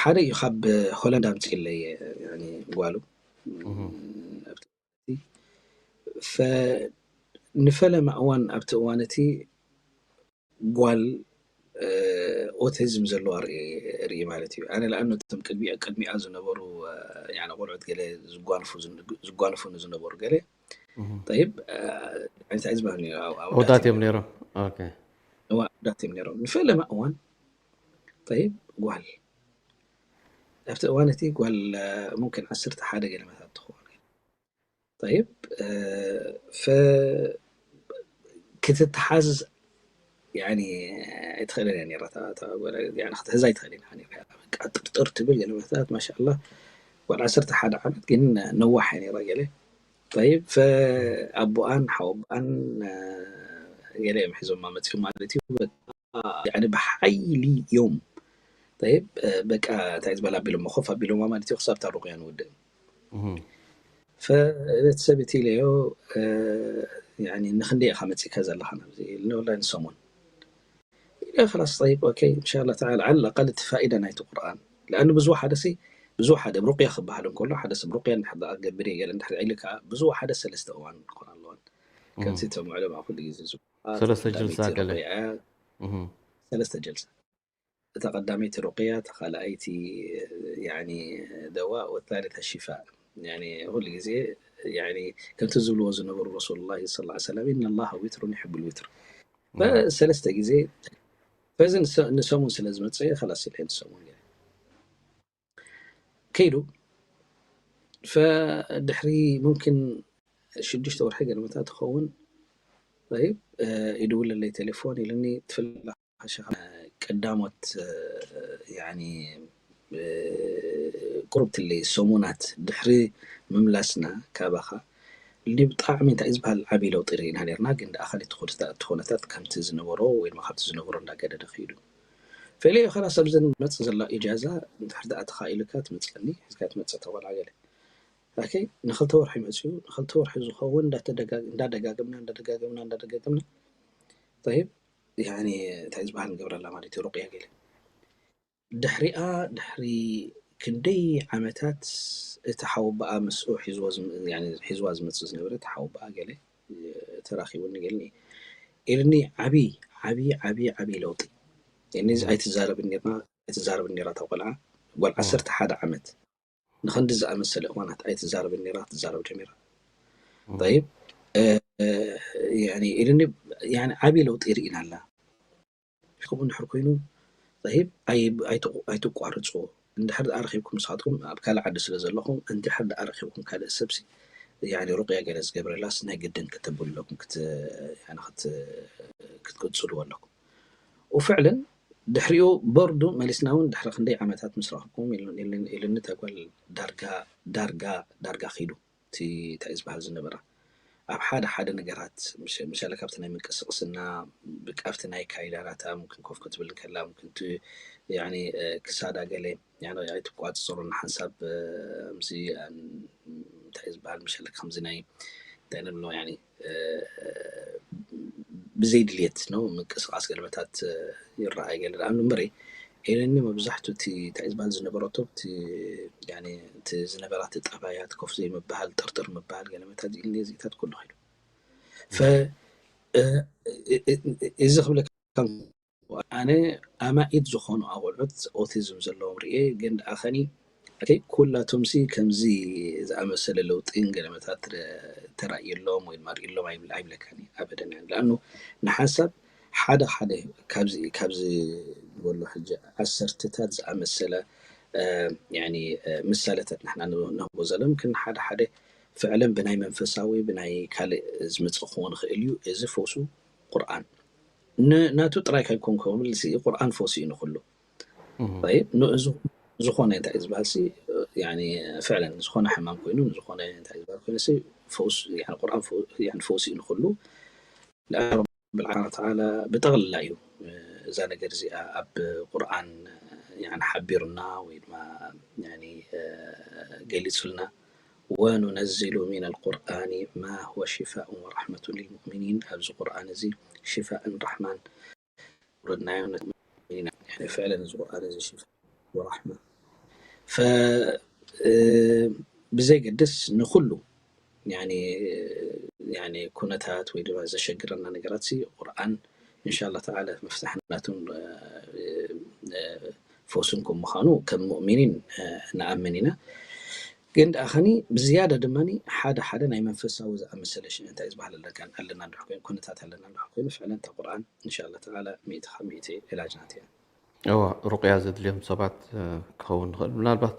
ሓደ እዩ ካብ ሆላንድ ኣምፅእለይ ጓሉ ንፈለማ እዋን ኣብቲ እዋን እቲ ጓል ኦቲዝም ዘለዋ ርኢ ማለት እዩ። ኣነ ለኣኑ እቶም ቅድሚኣ ዝነበሩ ቆልዑት ገለ ዝጓንፉኒ ዝነበሩ ገለ ጠይብ እንታይ ዝበሃል ወዳት እዮም ነይሮም። ወዳት እዮም ነይሮም ንፈለማ እዋን ጠይብ ጓል ኣብቲ እዋን እቲ ጓል ሙምክን ዓሰርተ ሓደ ገለመታት ትኸውን ጠይብ ክትተሓዝ ኣይትኽእልን እያ ነራ ክትሕዛ ኣይትኽእል ጥርጥር ትብል ገለመታት ማሻላ ጓል ዓሰርተ ሓደ ዓመት ግን ነዋሕ እያ ነራ ገለ ጠይብ ኣቦኣን ሓወቦኣን ገለ እዮም ሒዞማ መፅኡ ማለት እዩ ብሓይሊ እዮም በቃ እንታይ ዝበል ኣቢሎሞ ኮፍ ኣቢሎማ ማለት እዩ ክሳብ ታሩቁ እያ ንውድእ ፈቤተሰብ እቲ ኢለዮ ንክንደይ ኢኻ መፂእካ ዘለኻ ናብዚ ኢልኒ ወላ ንሰሙን ኢለ ክላስ ጠይብ ኦኬ እንሻላ ተዓላ ዓል ኣቃል እቲ ፋኢዳ ናይቲ ቁርኣን ለኣኑ ብዙ ሓደ ሲ ብዙ ሓደ ሩቅያ ክበሃል እንከሎ ሓደ ሰብ ሩቅያ እንድሕር ደኣ ገብር እየ ገለ እንድሕር ኢሉ ከዓ ብዙ ሓደ ሰለስተ እዋን ክኾን ኣለዋን ከምቲ እቶም ዕለማ ኩሉ ግዜ ዝብሉ ሰለስተ ጀልሳ ገለ ሰለስተ ጀልሳ እታ ቀዳመይቲ ሩቅያ እታ ካልኣይቲ ደዋ ወታሊታ ሽፋ ኩሉ ግዜ ከምቲ ዝብልዎ ዝነበሩ ረሱል ላ ስ ሰለም ኢነ ላሃ ዊትሩን ይሕብል ዊትር ሰለስተ ግዜ ፈዚ ንሰሙን ስለ ዝመፀ ከላስ ኢለ ንሰሙን ከይዱ ፈድሕሪ ሙምክን ሽዱሽተ ወርሒ ገለመታ ትኸውን ይድውለለይ ቴሌፎን ኢልኒ ትፍላ ቀዳሞት ቁሩብ ትለይ ሰሙናት ድሕሪ ምምላስና ካባኻ ልኒ ብጣዕሚ እንታይ ዝበሃል ዓብይ ለውጢ ርኢና ነርና ግን ደኣ ካልእ እቲ ኩነታት ከምቲ ዝነበሮ ወይ ድማ ካብቲ ዝነበሮ እንዳገደደ ከይዱ ፈለዮ ከላስ ኣብዘን መፅእ ዘሎ ኢጃዛ እንድሕር ደኣ ተኻኢሉካ ትመፀኒ ሒዝካ ትመፅእ ተቆልዓ ገለ ኦኬ ንክልተ ወርሒ መፅኡ ንክልተ ወርሒ ዝኸውን እንዳደጋግምና እንዳደጋግምና እንዳደጋግምና ይብ እንታይ ዝበሃል ንገብረላ ማለት እዩ ሩቅያ ገለ ድሕሪኣ ድሕሪ ክንደይ ዓመታት እቲ ሓወባኣ ምስኡ ሒዝዋ ዝመፅእ ዝነበረ እቲ ሓወባኣ ገለ ተራኪቡኒ ገለ ኢልኒ ዓብይ ዓብይ ዓብይ ዓብይ ለውጢ እኒ ኣይትዛረብን ኔርና ኣይትዛረብን ኔራ እታ ቆልዓ ጓል ዓሰርተ ሓደ ዓመት ንኸንዲ ዝኣመሰለ እዋናት ኣይትዛረብን ኔራ ክትዛረብ ጀሚራ ይብ ኢልኒ ዓብይ ለውጢ ይርኢና ኣላ ከምኡ እንድሕር ኮይኑ ይብ ኣይትቋርፅዎ እንድሕር ደኣ ረኪብኩም ንስኻትኩም ኣብ ካልእ ዓዲ ስለ ዘለኹም እንድሕር ደኣ ረኪብኩም ካልእ ሰብሲ ሩቅያ ገለ ዝገብረላስ ናይ ግድን ከተብሉ ኣለኩም ክትቅፅልዎ ኣለኩም ወፍዕልን ድሕሪኡ ቦርዱ መሊስና እውን ድሕሪ ክንደይ ዓመታት ምስ ረኸብኩም ኢልኒ ተጓል ዳርጋ ዳርጋ ዳርጋ ኺዱ እቲ እንታይ ዝበሃል ዝነበራ ኣብ ሓደ ሓደ ነገራት ምሸለ ካብቲ ናይ ምንቅስቅስና ብቃብቲ ናይ ካይዳራታ ምክን ኮፍ ክትብል ከላ ምክን ክሳዳ ገለ ኣይትቋፅፅሩን ሓንሳብ ምዚ እንታይ ዝበሃል ምሸለ ከምዚ ናይ እንታይ ንብሎ ብዘይ ድልየት ነው ምንቅስቃስ ገለመታት ይረኣይ ገለ ደኣ እምበረ ኢለኒ መብዛሕቱ እቲ እንታይ ዝበሃል ዝነበረቶ እቲ ዝነበራት ጠባያት ኮፍ ዘይምበሃል ጥርጥር ምበሃል ገለመታት ኢልኒ እዚታት ኩሉ ኸይዱ እዚ ክብለካ ኣነ ኣማኢት ዝኾኑ ኣቆልዑት ኦቲዝም ዘለዎም ርኤ ግን ደኣ ኸኒ ኩላቶም ሲ ከምዚ ዝኣመሰለ ለውጢን ገለመታት ተራእየሎም ወይ ድማ ርእሎም ኣይብለካን ኣበደን ለኣኑ ንሓንሳብ ሓደ ሓደ ካብዚ ዝበሎ ሕጂ ዓሰርተታት ዝኣመሰለ ምሳሌታት ንሕና ንህቦ ዘሎ ምክን ሓደ ሓደ ፍዕለን ብናይ መንፈሳዊ ብናይ ካልእ ዝመፅእ ክኸውን ይኽእል እዩ እዚ ፈውሱ ቁርኣን ናቱ ጥራይ ካይኮን ክብል ቁርኣን ፈውሲ እዩ ንኩሉ ዝኾነ እንታይ ዝበሃል ፍዕለን ዝኾነ ሕማም ኮይኑ ዝኾነ እንታይ ዝበሃል ኮይኑ ቁርኣን ፈውሲ እዩ ንኩሉ ብልዓና ተዓላ ብጠቕልላ እዩ እዛ ነገር እዚኣ ኣብ ቁርኣን ሓቢሩና ወይ ድማ ገሊፁልና ወኑነዝሉ ሚን ኣልቁርኣኒ ማ ሁወ ሽፋኡን ወራሕመቱን ልልሙእሚኒን ኣብዚ ቁርኣን እዚ ሽፋእን ራሕማን ውረድናዮ ፍዕለን እዚ ቁርኣን እዚ ሽፋ ወራሕማ ብዘይገድስ ንኩሉ ኩነታት ወይ ድማ ዘሸግረና ነገራት ቁርኣን እንሻላ ተዓላ መፍትሕ ናቱን ፈውስን ከም ምዃኑ ከም ሙእሚኒን ንኣምን ኢና። ግን ደኣ ኸኒ ብዝያዳ ድማ ሓደ ሓደ ናይ መንፈሳዊ ዝኣመሰለ ሽእ እንታይ ዝበሃል ኣለና ኣለና እንድሕር ኮይኑ ኩነታት ኣለና እንድሕር ኮይኑ ፍዕለን እታ ቁርኣን እንሻላ ተዓላ ሚእቲ ካብ ሚእቲ ዕላጅ ናት እያ። እዋ ሩቅያ ዘድልዮም ሰባት ክኸውን ንኽእል ምናልባት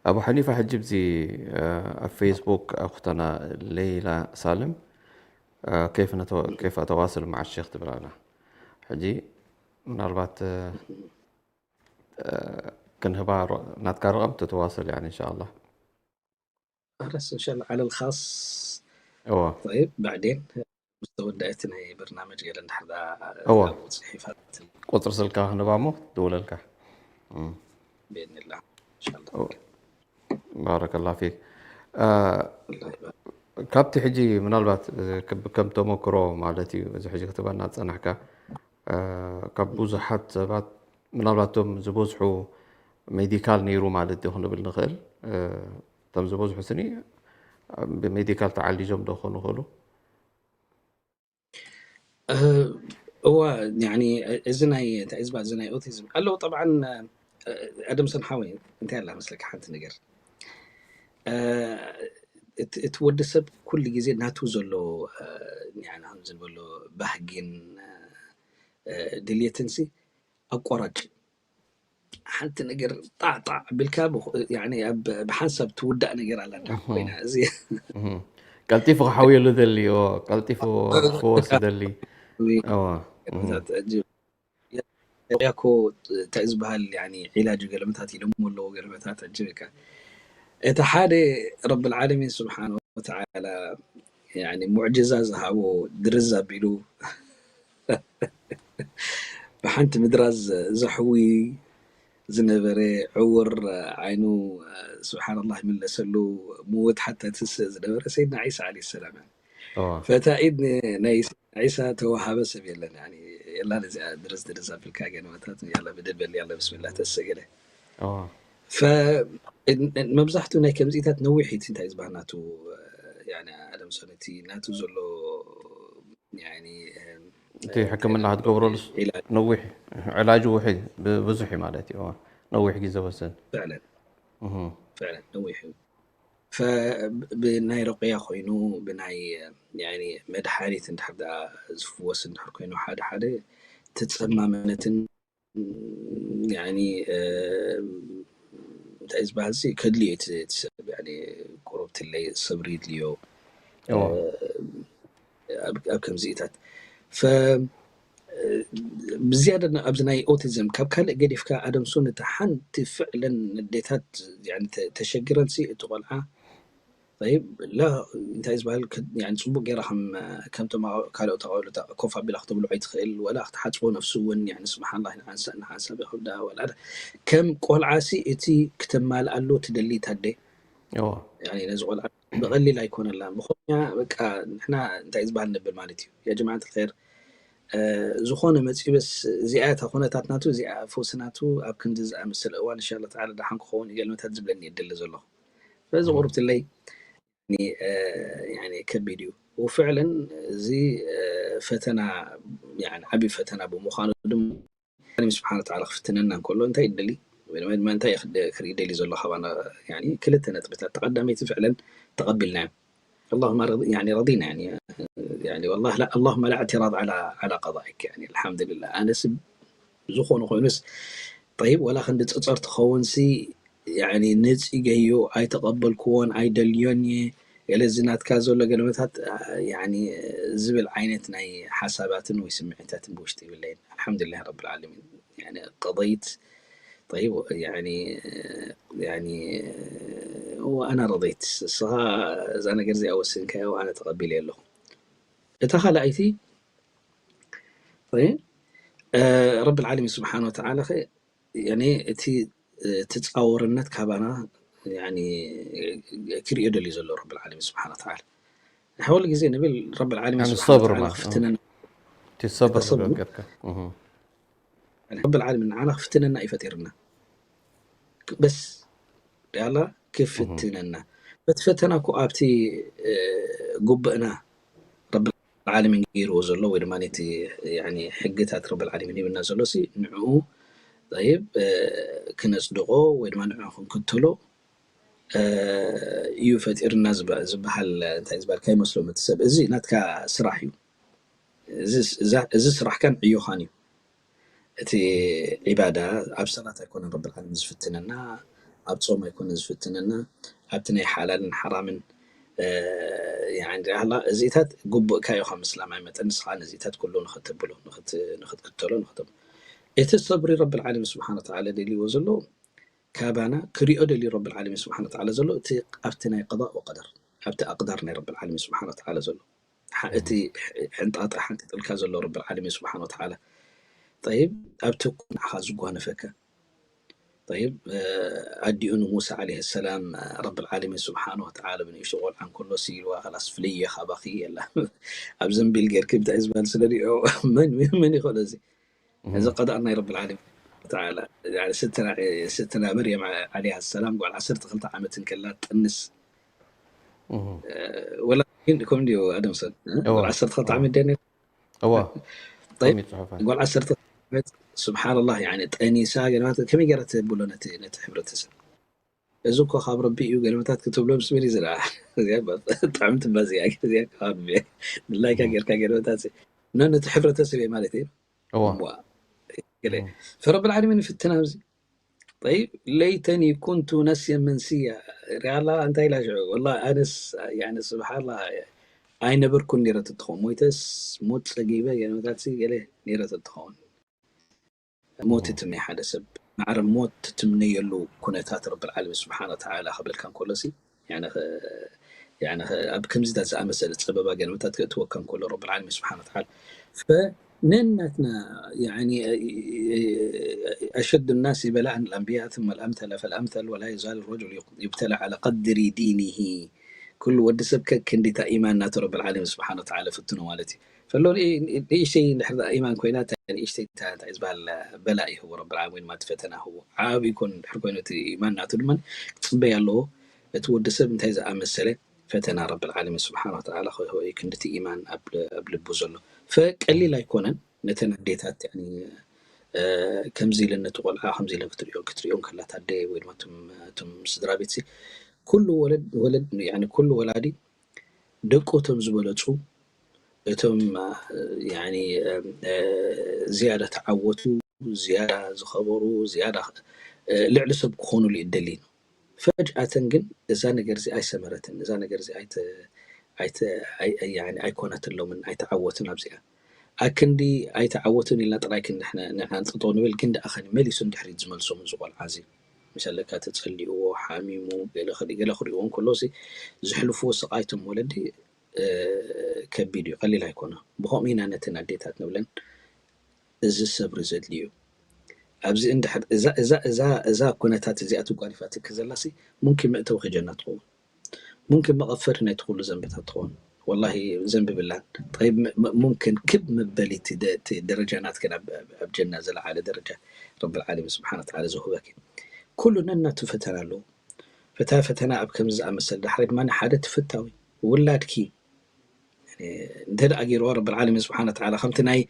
ኣቡ ሓኒፋ ሕጂ ብዚ ኣብ ፌስቡክ ኣኩተና ሌይላ ሳልም كيف نتو... كيف أتواصل مع الشيخ ትብል ኣላ ሕጂ ምናልባት ክንህባ ናትካ ርቐም ትተዋሰል يعني إن شاء الله خلاص إن شاء الله على الخاص እዋ طيب بعدين مستودعة ናይ برنامج ገለ እንድሕር እዋ ጽሒፋት ቁፅሪ ስልካ ክንህባ እሞ ትደውለልካ بإذن الله إن شاء الله ባረከላ ፊክ الله يبارك ካብቲ ሕጂ ምናልባት ከም ተመክሮ ማለት እዩ እዚ ሕጂ ክትበና ዝፀናሕካ ካብ ብዙሓት ሰባት ምናልባት እቶም ዝበዝሑ ሜዲካል ነይሩ ማለት ዶ ክንብል ንኽእል እቶም ዝበዝሑ ስኒ ብሜዲካል ተዓሊዞም ዶ ክኾኑ ይኽእሉ እዋ يعني እዚ ናይ እንታይ ዝባ እዚ ናይ ኦቲዝም ኣለዉ طبعا ኣደምሰን ሓወይ እንታይ ኣላ መስለካ ሓንቲ ነገር እቲ ወዲ ሰብ ኩሉ ግዜ ናቱ ዘሎ ንዓና ከም ዝበሎ ባህጊን ድልየትን ሲ ኣቋራጭ ሓንቲ ነገር ጣዕጣዕ ቢልካ ብሓንሳብ ትውዳእ ነገር ኣላ ኮይና እዚ ቀልጢፉ ክሓውየሉ ደሊ ቀልጢፉ ክወስ ደሊ ያኮ እንታይ ዝበሃል ዒላጅ ገለመታት ኢሎሞ ኣለዎ ገለመታት ኣጅብካ እቲ ሓደ ረብ ልዓለሚን ስብሓን ወተዓላ ሙዕጅዛ ዝሃቦ ድርዝ ኣቢሉ ብሓንቲ ምድራዝ ዘሕዊ ዝነበረ ዕውር ዓይኑ ስብሓንላህ ይምለሰሉ ምውት ሓታ ትስእ ዝነበረ ሰይድና ዒሳ ዓለ ሰላም ፈታ ኢድ ናይ ዒሳ ተዋሃበ ሰብ የለን የላን እዚኣ ድርዝ ድርዝ ኣቢልካ ገለመታት ያላ ብድል በል ያላ ብስሚላ ተሰገለ መብዛሕትኡ ናይ ከምዚኢታት ነዊሕ እቲ እንታይ ዝበሃል ናቱ ኣደምሰን እቲ ናቱ ዘሎ እቲ ሕክምና ክትገብረሉ ነዊሕ ዕላጅ ውሒ ብዙሕ ማለት እዩ ነዊሕ ግዜ ወስን ፍዕለን ነዊሕ እዩ ብናይ ረቅያ ኮይኑ ብናይ መድሓኒት እንድሕር ዝፍወስ እንድሕር ኮይኑ ሓደ ሓደ ተፀማምነትን እንታይ ዝበሃል ከድልዮ እቲ ሰብ ቁሩብትለይ ሰብሪ ይድልዮ ኣብ ከምዚኢታት ብዝያዳ ኣብዚ ናይ ኦቲዝም ካብ ካልእ ገዲፍካ ኣደምሱን እቲ ሓንቲ ፍዕለን ንዴታት ተሸግረን እቲ ቆልዓ ላ እንታይ ዝበሃል ጽቡቅ ገይራ ከምቶም ካልኦት ኣቆልዑ ኮፍ ኣቢላ ክተብልዖ ይትኽእል ወላ ክትሓፅቦ ነፍሱ እውን ስብሓንላ ንሓንሳብ ይኸብዳ ወላ ከም ቆልዓ ሲ እቲ ክተማልኣሉ ትደሊ ታደ ነዚ ቆልዓ ብቐሊል ኣይኮነላ ምኾኛ በቃ ንሕና እንታይ ዝበሃል ነብል ማለት እዩ የጀማዓት ኸይር ዝኾነ መፂበስ እዚኣ እታ ኩነታት ናቱ እዚኣ ፈውሲ ናቱ ኣብ ክንዲ ዝኣመሰለ እዋን እንሻላ ተዓላ ደሓን ክኸውን ይገልመታት ዝብለኒ የደሊ ዘለኹ በዚ ቁርብትለይ ከቢድ እዩ ወፍዕለን እዚ ፈተና ዓብዪ ፈተና ብምዃኑ ድማ ስብሓን ተዓላ ክፍትነና እንከሎ እንታይ ይደሊ ወይ ድማ እንታይ ክርኢ ደሊ ዘሎ ካባና ክልተ ነጥብታት ተቐዳመይቲ ፍዕለን ተቐቢልናዮ اللهم رضينا يعني يعني والله لا اللهم لا اعتراض على على قضائك يعني الحمد لله ኣነስ ዝኾነ ኮይኑስ طيب ولا ክንዲ ፀፀር ትኸውን ሲ يعني ነፂገዮ ኣይተቐበልክዎን ኣይደልዮን እየ ገለ እዚ ናትካ ዘሎ ገለመታት يعني ዝብል ዓይነት ናይ ሓሳባትን ወይ ስምዒታትን ብውሽጢ ይብለይን الحمد لله رب العالمين يعني قضيت طيب يعني يعني وأنا رضيت ስኻ እዛ ነገር እዚኣ ወሲንካያ ኣነ ተቐቢለ ኣለኹ እታ ካልኣይቲ ረብ ልዓለሚን ስብሓን ወተዓላ እቲ ትፃወርነት ካባና ክሪኦ ደልዩ ዘሎ ረብ ልዓለሚን ስብሓን ወተዓላ ንሕወሉ ግዜ ንብል ረብ ልዓለሚን ስብሓን ሰብር ወተዓላ ማለት ክፍትነና እቲ ሰብር ተሰብሩ። ነገርካ እህ። ረብ ልዓለሚን ንዓና ክፍትነና እዩ ፈጢርና በስ ያላ ክፍትነና በቲ ፈተና እኮ ኣብቲ ጉብእና ረብ ዓለሚን ገይርዎ ዘሎ ወይ ድማ ነቲ ያኒ ሕግታት ረብል ዓለሚን ሂብና ዘሎ ሲ ንዕኡ ጠይብ ክነጽድቆ ወይ ድማ ንዕኡ ክንክተሎ እዩ ፈጢርና ዝበሃል እንታይ ዝበሃል ከይመስሎም እቲ ሰብ እዚ ናትካ ስራሕ እዩ። እዚ ስራሕካን ዕዮኻን እዩ። እቲ ዒባዳ ኣብ ሰላት ኣይኮነን ረብል ዓለሚን ዝፍትነና፣ ኣብ ጾም ኣይኮነን ዝፍትነና፣ ኣብቲ ናይ ሓላልን ሓራምን ያኒ ሪኣላ እዚታት ግቡእካ እዩ ከም እስላማይ መጠን ንስኻ ነዚታት ኩሉ ንኽትብሎ ንኽትክተሎ ንኽትብ እቲ ሰብሪ ረብል ዓለሚን ስብሓን ወተዓላ ደልይዎ ዘሎ ካባና ክሪኦ ደልዩ ረብል ዓለሚን ስብሓን ወተዓላ ዘሎ እቲ ኣብቲ ናይ ቀዳእ ወቀደር ኣብቲ ኣቅዳር ናይ ረብል ዓለሚን ስብሓን ወተዓላ ዘሎ እቲ ሕንጣጣ ሓንጢጥልካ ዘሎ ረብል ዓለሚን ስብሓን ወተዓላ ጠይብ ኣብቲ ንዓኻ ዝጓነፈካ ጠይብ ኣዲኡ ንሙሳ ዓለይሂ ሰላም ረብል ዓለሚን ስብሓን ወተዓላ ብንእሽቶ ቆልዓ እንከሎ ሲልዋ ከላስ ፍልየ ካባኺ የላ ኣብ ዘንቢል ጌርክ እንታይ ዝበሃል ስለ ሪኦ መን መን ይኽእሎ እዚ እዚ ቀዳእ ናይ ረብል ዓለሚን ተዓላ ስትራ ስትራ መርየም ዓለይሃ ሰላም ጓል ዓሰርተ ክልተ ዓመት እንከላ ጥንስ ወላ ግን ከም ድዩ ኣደምሰን ጓል ዓሰርተ ክልተ ዓመት ደነ እዋ ጓል ዓሰርተ ክልተ ዓመት ስብሓንላህ ያኒ ጠኒሳ ገለማት ከመይ ገይራ ትብሎ ነቲ ነቲ ሕብረተሰብ እዚ እኮ ካብ ረቢ እዩ ገለመታት ክትብሎ ምስ መን ዝረኣ ጥዕምቲ ባዚኣ ድላይካ ጌርካ ገለመታት ነቲ ሕብረተሰብ እየ ማለት እዩ እዋ ፈረብል ዓለሚን ይፍትና ኣብዚ طيب ليتني كنت نسيا منسيا ሪኣላ እንታይ ኢላ ሽዑ ወላ ኣነስ ያኒ ስብሓላ ኣይነበርኩን ነረ ትትኸውን ሞይተስ ሞት ፀጊበ ገለመታት ገለ ነረ ትትኸውን ሞት ትምነይ ሓደ ሰብ ማዕረ ሞት ትምነየሉ ኩነታት ረብል ዓለሚን ስብሓን ወተዓላ ክብለካ እንከሎ ሲ ኣብ ከምዚታት ዝኣመሰለ ፀበባ ገለመታት ክእትወካ እንከሎ ረብል ዓለሚን ስብሓን ወተዓላ ነናትና يعني أشد الناس بلاء الأنبياء ثم الأمثل فالأمثل ولا يزال الرجل يبتلى على قدر دينه ኩሉ ወዲ ሰብ ከክንዲታ ኢማን ናቱ ረብል ዓለሚን ስብሓን ወተዓላ ፍትኖ ማለት እዩ ፈሎ ንእሽተይ ንድሕር ኢማን ኮይና ንእሽተይ እንታይ ዝበሃል በላ ይህቦ ረብል ዓለሚን ወይ ድማ ፈተና ህቦ ዓብ ይኮን ድሕር ኮይኑ እቲ ኢማን ናቱ ድማ ክፅበይ ኣለዎ እቲ ወዲ ሰብ እንታይ ዝኣመሰለ ፈተና ረብል ዓለሚን ስብሓን ወተዓላ ከይሆ ክንድቲ ኢማን ኣብ ልቡ ዘሎ ፈቀሊል ኣይኮነን ነተን ኣዴታት ከምዚ ኢለን ነቲ ቆልዓ ከምዚ ኢለን ክትሪኦ ክትሪኦ ከላ ታደ ወይ ድማ እቶም ስድራ ቤት ኩሉ ወለድ ወለድ ኩሉ ወላዲ ደቁ እቶም ዝበለፁ እቶም ዝያዳ ተዓወቱ ዝያዳ ዝኸበሩ ዝያዳ ልዕሊ ሰብ ክኾኑሉ ይደሊ ፈጅኣተን ግን እዛ ነገር እዚ ኣይሰመረትን እዛ ነገር እዚ ኣይኮነትን ሎምን ኣይተዓወትን ኣብዚኣ ኣክንዲ ኣይተዓወትን ኢልና ጥራይ ክንዲ ንሓንጥጦ ንብል ግን ደኣ ከኒ መሊሱ እንድሕሪት ዝመልሶም እዚ ቆልዓ እዚ ምሰለካ ተጸሊእዎ ሓሚሙ ገለ ክሪእዎ እንከሎ ሲ ዝሕልፍዎ ስቃይቶም ወለዲ ከቢድ እዩ ቀሊል ኣይኮነ ብከምኡ ኢና ነተን ኣዴታት ንብለን እዚ ሰብሪ ዘድልዩ ኣብዚ እንድሕር እዛ ኩነታት እዚኣ ትጓኒፋትኪ ዘላ ሲ ሙምኪን መእተዊ ከጀና ትኸውን ሙምኪን መቐፈሪ ናይቲ ኩሉ ዘንብታት ትኸውን ወላሂ ዘንቢ ብላን ጠይብ ሙምኪን ክብ መበሊ ደረጃ ናትክን ኣብ ጀና ዘለዓለ ደረጃ ረብል ዓለሚን ስብሓን ወተዓላ ዝህበኪ ኩሉ ነናቱ ፈተና ኣለዎ ፈታ ፈተና ኣብ ከምዚ ዝኣመሰል ዳሕሪ ድማ ሓደ ትፍታዊ ውላድኪ እንተ ደኣ ገይርዎ ረብል ዓለሚን ስብሓን ወተዓላ ከምቲ ናይ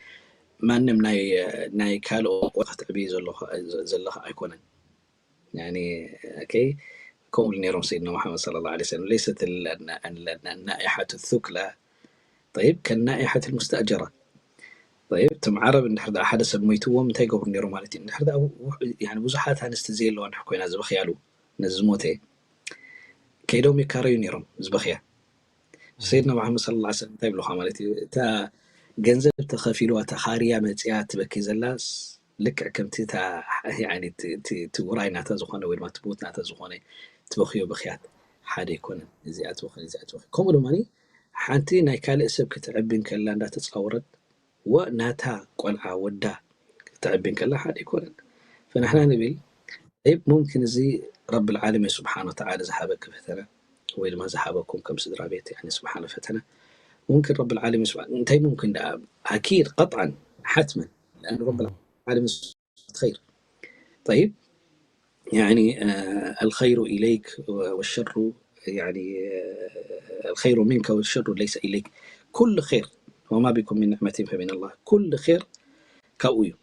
ማንም ናይ ናይ ካልኦ ክትዕብይ ዘለኻ ኣይኮነን يعني اوكي ከምኡ ኢሉ ነይሮም ሰይድና ሙሓመድ صلى الله عليه وسلم ليست النائحة الثكلى طيب كالنائحة المستأجرة طيب እቶም ዓረብ እንድሕር ደኣ ሓደ ሰብ ሞይትዎም እንታይ ይገብሩ ነይሮም ማለት እዩ እንድሕር ደኣ ብዙሓት ኣንስቲ ዘየለዋ እንድሕር ኮይና ዝበኽያሉ ነዚ ዝሞተ ከይዶም ይካረዩ ነይሮም ዝበኽያ ሰይድና ሙሓመድ صلى الله عليه وسلم እንታይ ይብልኻ ማለት እዩ እታ ገንዘብ ተኸፊልዋ ተኻርያ መፅያ ትበኪ ዘላ ልክዕ ከምቲ እታ ውራይ ናታ ዝኾነ ወይ ድማ ትቡት ናታ ዝኾነ ትበኽዮ በኽያት ሓደ ኣይኮነን እዚኣ ትበኽን እዚኣ ትበኽን ከምኡ ድማ ሓንቲ ናይ ካልእ ሰብ ክትዕቢ እንከላ እንዳተፃወረት ወ ናታ ቆልዓ ወዳ ክትዕቢ እንከላ ሓደ ኣይኮነን ፈንሕና ንብል طيب ممكن እዚ ረብል ዓለሚን ስብሓን ወተዓላ ዝሃበኪ ፈተና ወይ ድማ ዝሃበኩም ከም ስድራ ቤት ያኒ ስብሓን ፈተና ممكن ረብል ዓለሚን ስብሓን እንታይ ممكن ደኣ ኣኪድ ቀጥዓን ሓትመን لأن ረብል ዓለሚን خير طيب يعني الخير إليك والشر يعني الخير منك والشر ليس إليك كل خير ወማ ቢኩም ሚን ኒዕመቲን ፈሚን ኣላህ። ኩሉ ኼር ካብኡ እዩ፣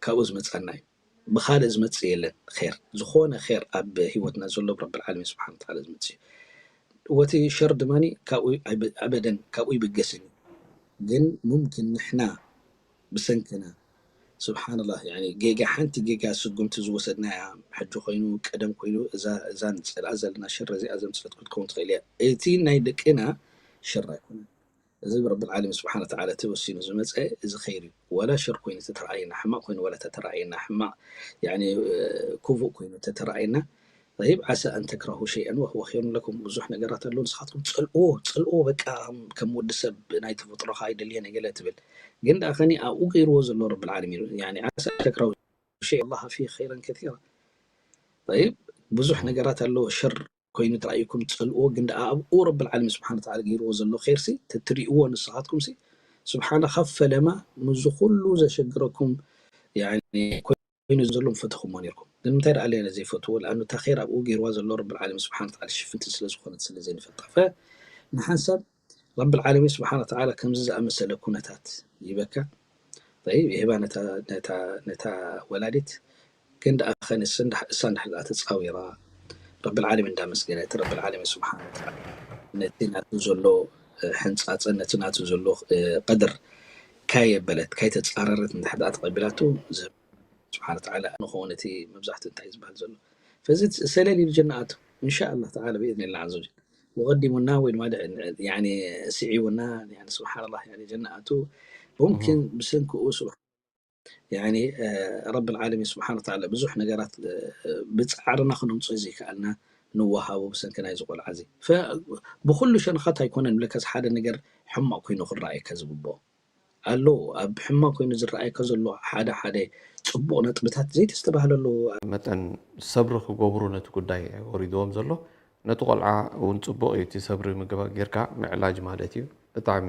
ካብኡ ዝመፀና እዩ። ብኻልእ ዝመፅእ የለን። ኼር፣ ዝኾነ ኼር ኣብ ህይወትና ዘሎ ብረብል ዓለሚን ስብሓን ተዓላ ዝመፅእ እዩ። ወቲ ሸር ድማ ካብኡ ኣይበ- ኣበደን ካብኡ ይብገስን እዩ። ግን ሙምኪን ንሕና ብሰንክና ስብሓንላህ፣ ያኒ ጌጋ፣ ሓንቲ ጌጋ ስጉምቲ ዝወሰድናያ፣ ሕጂ ኮይኑ ቀደም ኮይኑ እዛ እዛ ንፅልኣ ዘለና ሸር እዚኣ ዘምፅለት ክትከውን ትኽእል እያ። እቲ ናይ ደቅና ሸር ኣይኮነን። እዚ ብረብል ዓለሚን ስብሓነ ወተዓላ ተወሲኑ ዝመፀ እዚ ኸይር እዩ። ወላ ሸር ኮይኑ ተተረኣየና፣ ሕማቕ ኮይኑ ወላ ተተረኣየና፣ ሕማቕ ያኒ ክፉእ ኮይኑ ተተረኣየና፣ ጠይብ፣ ዓሳ ኣን ተክረሁ ሸይአን ወህወ ኸይሩን ለኩም። ብዙሕ ነገራት ኣሎ፣ ንስኻትኩም ፅልእዎ፣ ፅልእዎ፣ በቃ ከም ወዲ ሰብ ናይ ተፈጥሮኻ ኣይደልየን ገለ ትብል። ግን ደኣ ኸኒ ኣብኡ ገይርዎ ዘሎ ረብል ዓለሚን እዩ። ያኒ ዓሳ ኣን ተክረሁ ሸይአን ወላህ ፊህ ኸይረን ከሲራ። ጠይብ፣ ብዙሕ ነገራት ኣሎ ሸር ኮይኑ ተራእዩኩም ፅልእዎ፣ ግን ደኣ ኣብኡ ረብል ዓለሚን ስብሓነ ወተዓላ ገይርዎ ዘሎ ኸይርሲ ተትሪእዎ ንስኻትኩምሲ ስብሓነ ካብ ፈለማ ምስዚ ኩሉ ዘሸግረኩም ያኒ ኮይኑ ዘሎ ምፈተኹሞ ነርኩም። ግን እንታይ ደኣ ለየነ ዘይፈትዎ? ለኣኑ እታ ኸይር ኣብኡ ገይርዋ ዘሎ ረብል ዓለሚን ስብሓነ ወተዓላ ሽፍንቲ ስለ ዝኾነት ስለ ዘይንፈልጣ። ፈ ንሓንሳብ ረብል ዓለሚን ስብሓነ ወተዓላ ከምዚ ዝኣመሰለ ኩነታት ይበካ። ጠይብ፣ ይህባ ነታ ነታ ነታ ወላዲት። ግን ደኣ ኸ ንስ እንዳ እሳ እንድሕር ደኣ ተጻዊራ፣ ረብል ዓለሚን እንዳመስገነት፣ ረብል ዓለሚን ስብሓነ ወተዓላ ነቲ ናቱ ዘሎ ሕንጻጸን ነቲ ናቱ ዘሎ ቀድር ካየበለት ካይተጻረረት እንድሕር ደኣ ተቐቢላቱ፣ ስብሓነ ወተዓላ ንኸውን እቲ መብዛሕትኡ እንታይ እዩ ዝበሃል ዘሎ። ፈዚ ሰለል ኢሉ ጀና ኣቱ። እንሻ ኣላህ ተዓላ ብኢዝኒ ላህ ዓዘ ወጀል። ወቐዲሙና ወይ ድማ ድ- ያኒ ስዒቡና፣ ያኒ ስብሓን ኣላህ፣ ያኒ ጀና ኣቱ። ሙምኪን ብሰንክኡ ስብሓን ያኒ ረብል ዓለሚን ስብሓን ወተዓላ ብዙሕ ነገራት ብፃዕርና ክነምፅኦ ዘይከኣልና ንወሃቦ ብሰንኪ ናይዚ ቆልዓ እዚ። ፈ- ብኩሉ ሸነኻት ኣይኮነን ብለካስ ሓደ ነገር ሕማቕ ኮይኑ ክረኣየካ ዝግብኦ ኣሎ። ኣብ ሕማቕ ኮይኑ ዝረኣየካ ዘሎ ሓደ ሓደ ፅቡቕ ነጥብታት ዘይተስተባህለሉ መጠን ሰብሪ ክገብሩ ነቲ ጉዳይ ወሪድዎም ዘሎ ነቲ ቆልዓ እውን ፅቡቕ እዩ። እቲ ሰብሪ ምግባ ጌርካ ምዕላጅ ማለት እዩ። ብጣዕሚ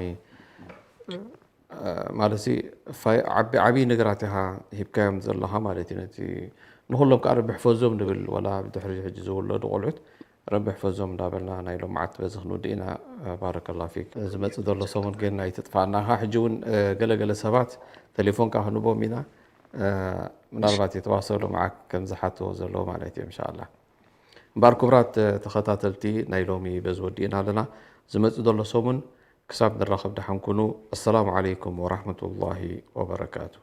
ማለት ዓብይ ነገራት ኢኻ ሂብካዮም ዘለኻ ማለት እዩ። ነቲ ንኩሎም ከዓ ረቢ ሕፈዞም ንብል፣ ወላ ብድሕሪ ሕጂ ዝውለዱ ቆልዑት ረቢ ሕፈዞም እንዳበልና ናይ ሎምዓት በዚ ክንውድእ ኢና። ባረከላ ፊክ። ዝመፅእ ዘሎ ሰሙን ግን ኣይትጥፋእና ኢኻ። ሕጂ እውን ገለገለ ሰባት ቴሌፎንካ ክንቦም ኢና። ምናልባት የተዋሰሉ መዓክ ከም ዝሓትዎ ዘለዉ ማለት እዩ። እንሻላ እምበኣር ክቡራት ተኸታተልቲ ናይ ሎሚ በዚ ወዲእና ኣለና። ዝመፅእ ዘሎ ሰሙን ክሳብ ንራኸብ ደሓን ኩኑ። ኣሰላሙ ዓለይኩም ወራሕመቱላሂ ወበረካቱ።